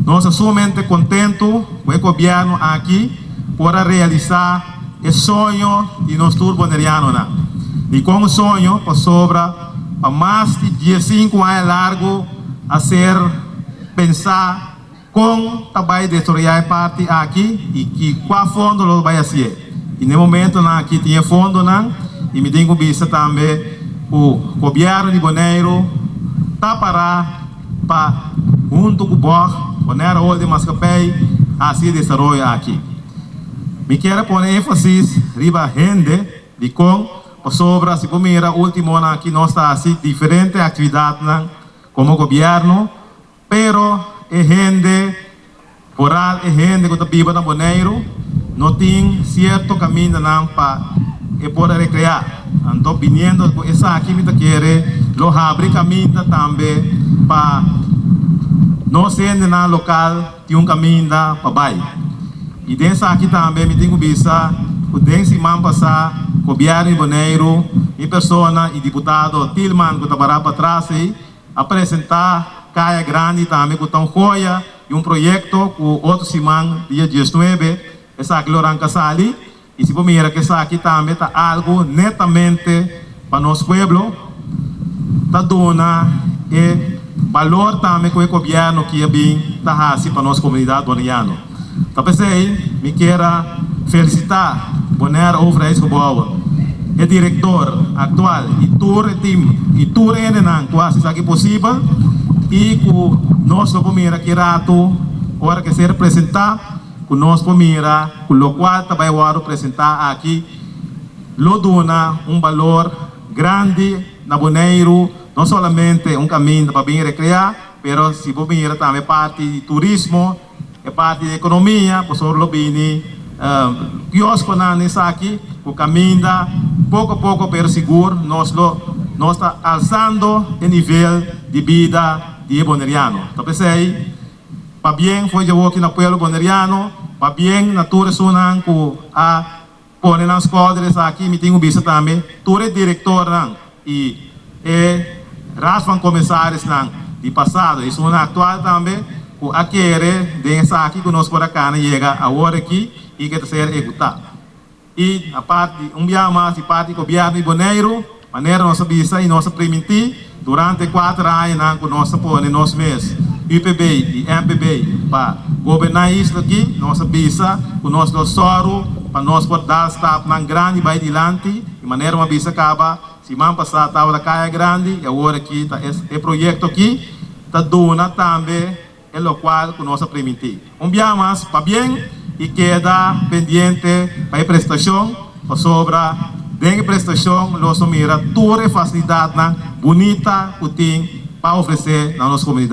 Nos ta sumamente kontentu ku e gobièrnu aki por a realisá e soño di nos tur bonerianonan. Dikon un soño? Pasobra pa mas di 15 aña largu a ser pensá kon ta bai desaroyá e parti aki i ki kua fondo lo bai hasié. I na e momentonan aki tin e fondonan i mi tin ku bisa tambe ku gobièrnu di Boneiru ta pará pa huntu ku BOG, Bonaire Holding Maatschappij, hasi e desaroyo aki. Mi kier a pone énfasis riba hende, dikon? Pasobra si bo mira últimonan aki nos ta hasi diferente aktividatnan komo gobièrnu, pero e hende, foral e hende ku ta biba na Boneiru, no tin sierto kamindanan pa e por a rekreá. Anto biniendo ku esaki mi ta kere lo habri kaminda tambe pa nos hendenan lokal tin un kaminda pa bai. I den esaki tambe mi tin ku bisa ku den siman pasá gobièrnu di Boneiru, mi persona i diputado Thielman ku ta pará patras ei, a presentá Kaya Grandi tambe ku ta un joya i un proyekto ku otro siman dia 19 esaki lo ranka sali. I si bo mira ku esaki tambe ta algu netamente pa nos pueblo, ta duna e balor tambe ku e gobièrnu ki a bin ta hasi pa nos komunidat boneriano. Ta p'esei mi kier a felisitá Bonaire Overheidsgebouwen, e direktor aktual i tur e tim i tur hendenan ku hasi esaki posibel i ku nos lo por mira ki ratu ora ku e ser presentá ku nos por mira ku lokual ta bai wòrdu presentá aki lo duna un balor grandi na Boneiru, no solamente un kaminda pa bin rekreá, pero si bo mira tambe parti di turismo, e parti di ekonomia, pasobra lo bini kioskonan esaki ku kaminda poko poko pero sigur nos lo nos ta alsando e nivel di bida di e boneriano. Ta p'esei pabien for djawoki na pueblo boneriano, pabien na tur esunnan ku a pone nan skouder esaki, mi tin ku bisa tambe tur e direktornan i e Raad van Commissarisnan di pasado i esunnan aktual tambe ku a kere den esaki ku nos por a kana yega awor aki i ke ta ser ehekutá. I apart di un biaha mas di parti di gobièrnu di Boneiru, manera nos a bisa i nos a primintí durante e kuater añanan ku nos a pone nos mes, UPB i MPB, pa goberná e isla aki, nos a bisa ku nos lo sòru pa nos por dal stapnan grandi bai dilanti i manera mi a bisa kaba siman pasá tabata Kaya Grandi i awor aki ta e proyekto aki ta duna tambe e lokual ku nos a primintí. Un biaha mas pabien i keda pendiente pa e prestashon, pasobra den e prestashon los lo mira tur e fasilidatnan bunita ku tin pa ofresé na nos komunidat.